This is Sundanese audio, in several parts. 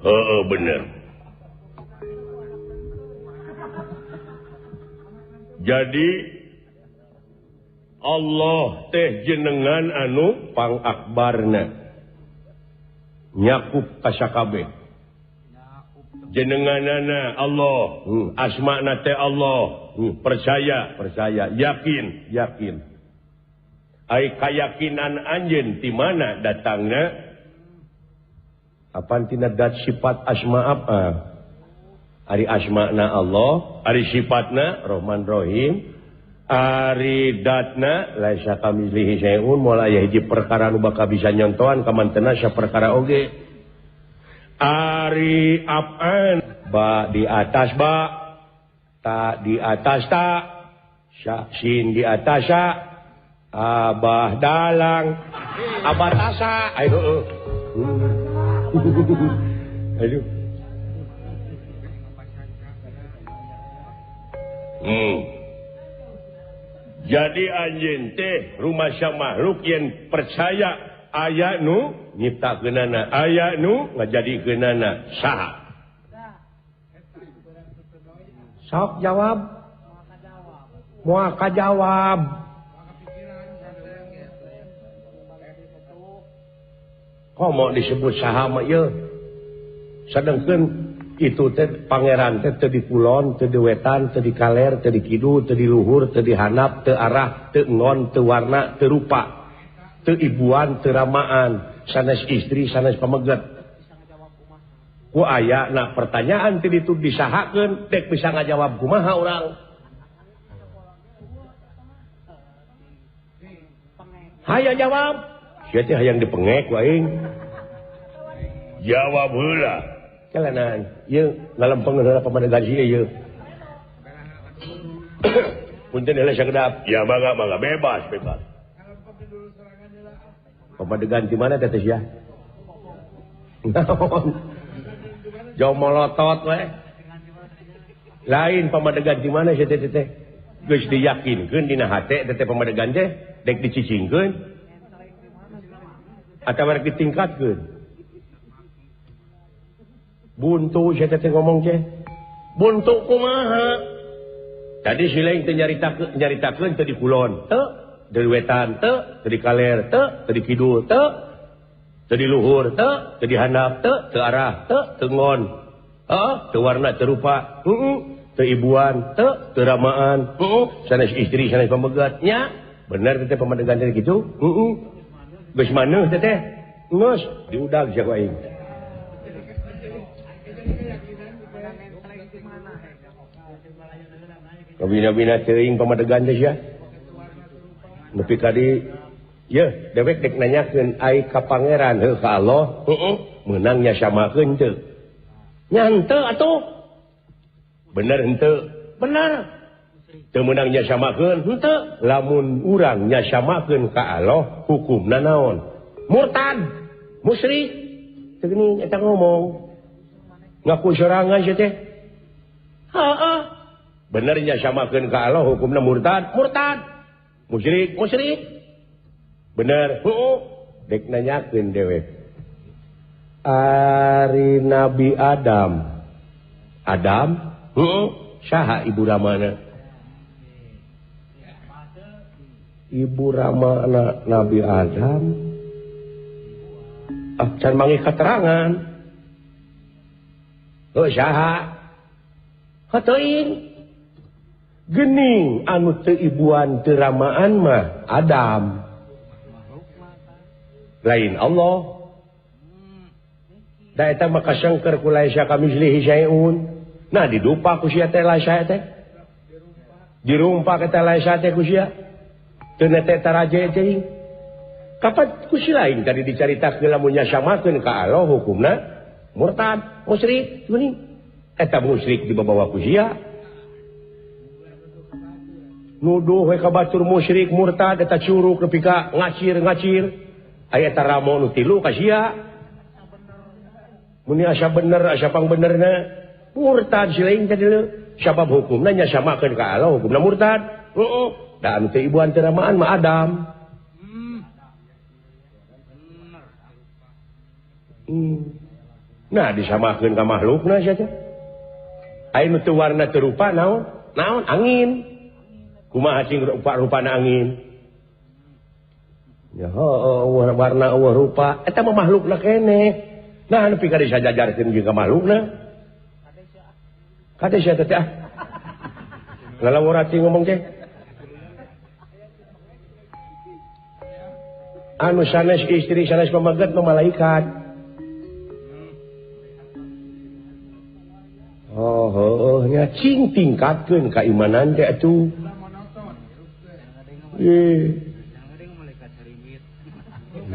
Heeh bener. Jadi Allah teh jenengan anu pangakbarna nyakup ka sakabeh. Jenenganana Allah, asmana teh Allah, percaya, percaya, yakin, yakin. Ai kayakinan anjeun ti mana datangna? Apan tina dat sifat asma apa? Ari asmana Allah, ari sifatna Rahman Rahim, ari datna laisa kamitslihi syai'un, moal aya hiji perkara nu bakal bisa nyontohan kamantena saperkara oge. Ari apaan ba di atas ba, ta di atas ta, sya sin di atas sa, abah dalang, abah tasa. Ayo. Aduh. Jadi anjeun teh rumasa makhluk yang percaya aya nu nyiptakeunana, aya nu ngajadikeunana saha? Sok jawab. Moal kajawab. Komo disebut saha mah ieu? Sedengkeun itu teh pangeran teh teu di kulon, teu di wetan, teu di kaler, teu di kidul, teu di luhur, teu di handap, teu arah, teu ngon, teu warna, teu rupa, teu ibuan, teu ramaan, sanes istri, sanes pameget. Ku aya na pertanyaan teu ditu disahakeun, dek bisa ngajawab kumaha urang. Hayang jawab. Sia teh hayang dipengek ku aing. Jawab heula. Kalanan, ieu ngalempeng heula pamadegan sia ieu. Punten heula sakedap. Ya mangga mangga bebas bebas. Pamadegan di mana teh sia? Jauh molotot we. Lain pamadegan di mana sia teh teh? Geus diyakinkeun dina hate teh pamadegan teh dek dicicingkeun atawa rek ditingkatkeun. Buntu sia teh ngomong teh. Buntu kumaha? Tadi si lain teh nyaritakeun teh di kulon teu, di wetan teu, teu di kaler teu, teu di kidul teu, teu di luhur teu, teu di handap teu, teu arah teu, teu ngon. Heeh, teu warna teu rupa, heeh, teu ibuan teu, teu ramaan, heeh, sanes istri sanes pamegat nya. Bener teh pamadegan teh kitu? Heeh. Geus maneuh teh teh. Geus diudag sia ku aing. Kabina-bina teuing pamadegan teh sia. Nepi ka di yeuh dewek dek nanyakeun ai ka pangeran heuh ka Allah, heeh, meunang nya samakeun teu? Nya henteu atuh. Bener henteu? Bener. Teu meunang nya samakeun henteu. Lamun urang nya samakeun ka Allah, hukumna naon? Murtad, musyrik. Teu geuning eta ngomong. Ngaku sorangan sia teh. Heeh. Bener nya samakeun ka Allah hukumna murtad, murtad. Musyrik, musyrik. Bener, heeh. Dek nanyakeun dewek. Ari Nabi Adam. Adam, heeh, saha ibu ramana? Ibu ramana Nabi Adam. Ah, can manggih keterangan. Heuh saha? Heuh. Gening anu teu ibuan teu ramaan mah Adam. Lain Allah. Da eta mah kasangker ku laisa kamitslihi syai'un. Nah didupa ku sia teh laisa teh. Dirumpak eta laisa teh ku sia. Teu nete taraje teh. Kapan ku si lain tadi dicaritakeun lamun nya samakeun ka Allah hukumna murtad, musyrik geuning. Eta musyrik dibawa ku sia. Nuduh we ka batur musyrik murtad eta curug nepi ka ngacir-ngacir. Aya eta ramo nu tilu ka sia. Mun asa bener asa pangbenerna murtad si lain teh deuleu. Sabab hukumna nya samakeun ka Allah hukumna murtad. Heeh. Da anu teh ibuan teh ramaan mah Adam. Nah disamakeun ka makhlukna sia teh. Aya nu teu warna teu rupa naon? Naon angin. Kumaha cing rupa-rupana angin? Ya heuh warna eueuh rupa eta mah makhlukna keneh. Nah nepi ka disajajarkeun jeung ka makhlukna. Kade sia teh ah. Lalawara cing ngomong teh. Anu sanes istri sanes pameget mah malaikat. Oh, oh, nya cing tingkatkeun keimanan teh atuh.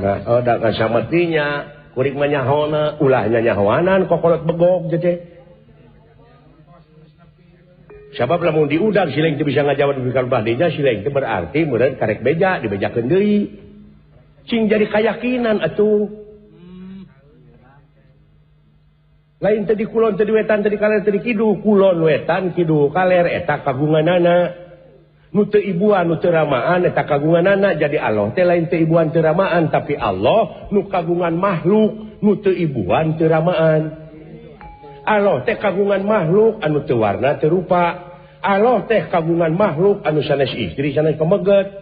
Nah, oh da kasamatinya kuring mah nyahona, ulah nyahoanan kokolot begog teh. Sabab lamun diudag sileng teu bisa ngajawab di badinya sileng teh berarti meureun karek beja dibejakeun deui. Cing jadi kayakinan atuh. Lain tadi kulon tadi wetan tadi kaler tadi kidul kulon wetan kidul kaler eta kagunganana nu teu ibuan nu teu ramaan eta kagunganana jadi Allah teh lain teu ibuan teu ramaan tapi Allah nu kagungan makhluk nu teu ibuan teu ramaan. Allah teh kagungan makhluk anu teu warna teu rupa. Allah teh kagungan makhluk anu sanes istri sanes pameget.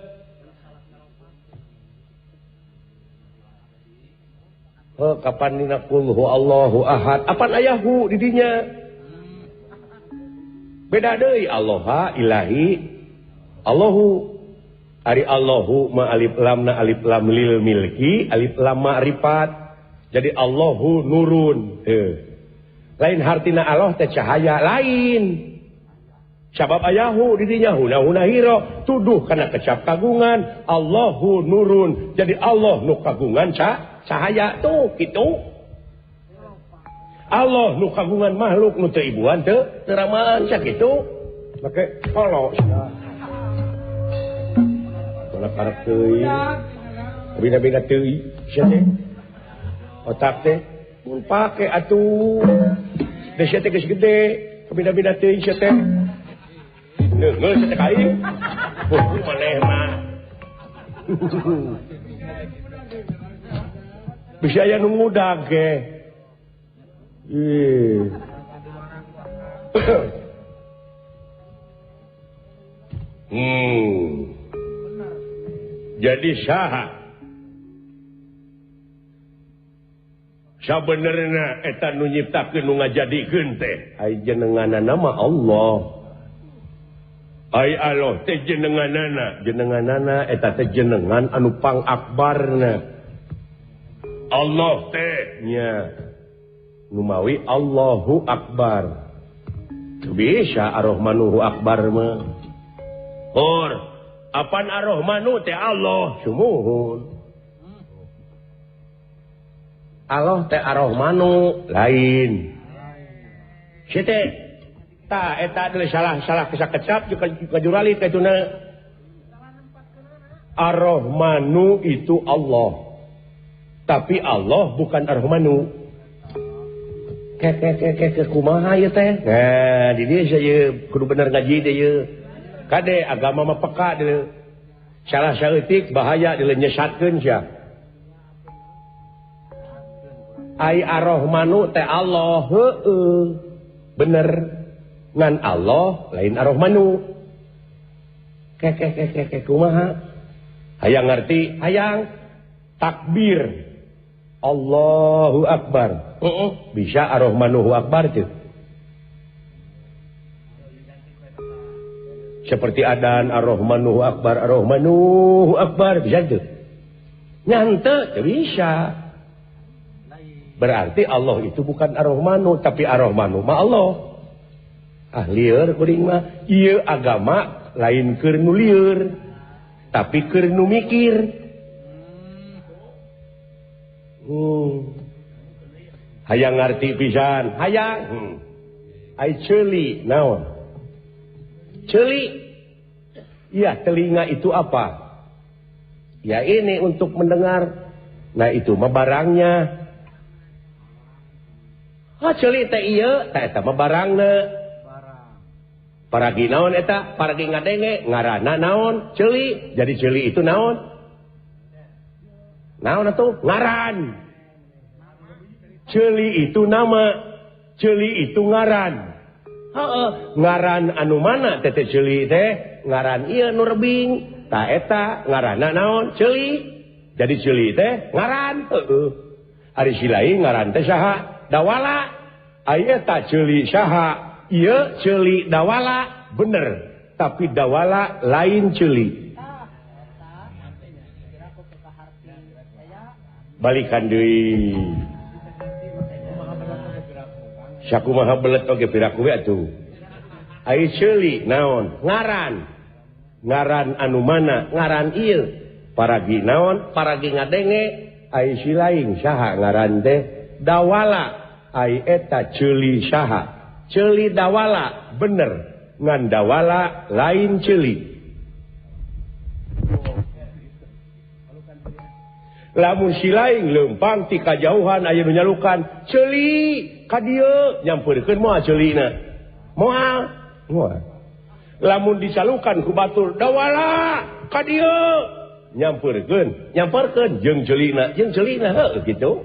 Oh, kapan dina qul huwallahu ahad apan ayahu di dinya beda deui Allah ilahi Allahu ari Allahu ma alif lam na alif lam lil milki alif lam ma'rifat jadi Allahu nurun lain hartina Allah teh cahaya lain sabab ayahu di dinya huna huna hiro tuduh kana kecap kagungan Allahu nurun jadi Allah nu kagungan cahaya tuh gitu. Allah nu kagungan makhluk nu teu ibuan teu teramaan sakitu make polo sia. Bola karep teuing. Bina-bina teuing sia teh. Otak teh mun pake atuh. Da sia teh geus gede, bina-bina teuing sia teh. Neungeul sia teh ka aing. Maneh mah. Bisa aya nu ngudag ge. Jadi saha sabenerna eta nu nyiptakeun nu ngajadikeun teh ai jenenganana mah Allah. Ai Allah teh jenenganana, jenenganana eta teh jenengan anu pangakbarna. Allah teh nya numawi Allahu Akbar. Teu bisa Ar-Rahmanuhu Akbar mah. Hor, apan Ar-Rahmanu teh Allah sumuhun. Allah teh Ar-Rahmanu lain. Si teh tah eta adalah salah-salah kesakecap juga kajurali ka ituna. Ar-Rahmanu itu Allah. Tapi Allah bukan Ar-Rahmanu. Ke kumaha ieu teh? Nah, di dieu saya kudu bener ngaji teh ieu. Kade agama mah peka deui. Salah saeutik bahaya deui nyesatkeun sia. Ai Ar-Rahmanu teh Allah heueuh. Bener. Ngan Allah lain Ar-Rahmanu. Ke kumaha? Hayang ngerti, hayang takbir. Allahu Akbar. Bisa Ar-Rahmanuhu Akbar tuh. Seperti adan Ar-Rahmanuhu Akbar, Ar-Rahmanuhu Akbar bisa tuh. Nyante bisa. Berarti Allah itu bukan Ar-Rahmanu tapi Ar-Rahmanu mah Allah. Ah lieur kuring mah ieu agama lain keur nu lieur tapi keur nu mikir. Hayang ngarti pisan, hayang. Ai ceuli naon? Ceuli. Iya, telinga itu apa? Ya ini untuk mendengar. Nah itu mah barangnya. Oh ceuli teh ieu, teh eta mah barangna. Paragi naon eta? Paragi ngadenge, ngaranna naon? Ceuli. Jadi ceuli itu naon? Naon atuh? Ngaran. Ceuli itu nama, ceuli itu ngaran. Heeh, ngaran anu mana teh ceuli teh? Ngaran ieu nu rebing. Ta eta ngaranna naon? Ceuli. Jadi ceuli teh ngaran, heeh. Ari si lain ngaran teh saha? Dawala. Ari eta ceuli saha? Ieu ceuli dawala, bener. Tapi dawala lain ceuli. Balikan deui. Sakumaha belet oge piraku we atuh. Ai ceuli naon? Ngaran. Ngaran anu mana? Ngaran ieu. Paragi naon? Paragi ngadenge. Ai si lain saha ngaran teh? Dawala. Ai eta ceuli saha? Ceuli dawala, bener. Ngan dawala lain ceuli. Lamun si lain leumpang ti kajauhan aya nu nyalukan ceuli ka dieu nyampeurkeun moal ceulina. Moal. Moal. Lamun dicalukan ku batur dawala ka dieu nyampeurkeun, nyamperkeun jeung ceulina heuh kitu.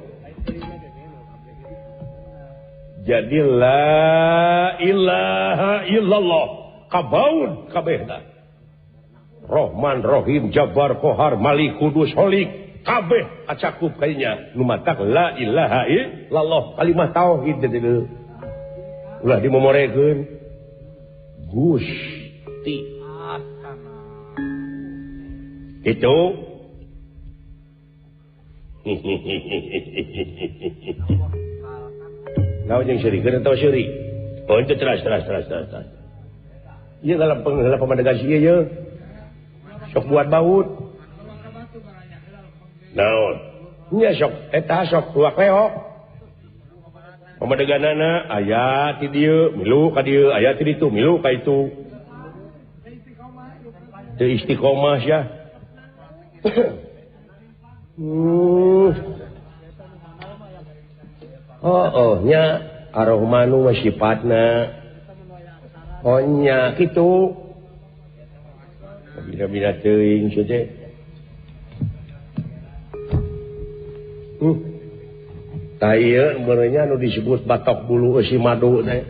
Jadi la ilaha illallah kabaun kabehna. Rahman Rahim Jabbar Qahar Malik Kudus Holik kabeh kacakup kayaknya nu matak la ilaha illallah kalimah tauhid deui. Ulah dimomorekeun Gusti. Itu naon jeung seurikeun atawa seuri? Oh itu terus. Ieu dalam pamadegan ieu ye. Sok buat baut. Naon? Nya sok eta sok luak leok. Pamadeganana aya ti dieu milu ka dieu, aya ti ditu milu ka itu. Teu istiqomah sia. Oh, oh nya Ar-Rahmanu mah sifatna. Oh nya kitu. Bina-bina teuing sia teh. Tah ieu meureunnya nu disebut batok bulu eusi madu teh.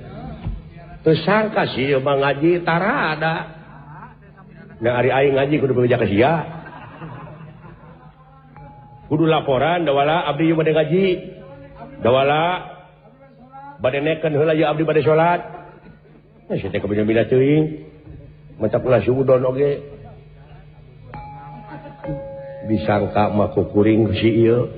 Teu sangka sih ieu mah ngaji tara ada. Nya ari aing ngaji kudu bebeja ka sia. Kudu laporan dawala abdi ieu bade ngaji. Dawala bade neken heula ieu abdi bade salat. Nah sia teh kabina-bina teuing. Matak ulah suudon oge. Disangka mah kukuring si ieu.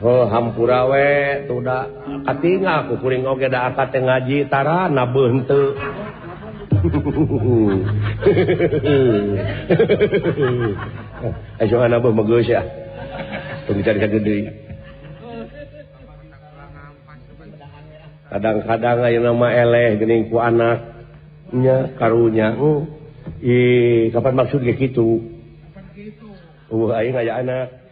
Oh hampura we tuh da katingal kukuring oge da akad teh ngaji tara nabeuh henteu. Ayo nabeuh mah geus ya. Tong dicari deui. Kadang-kadang ayeuna mah eleh geuning ku anak nya karunya. Ih, kapan maksud ge kitu? Aing aya anak.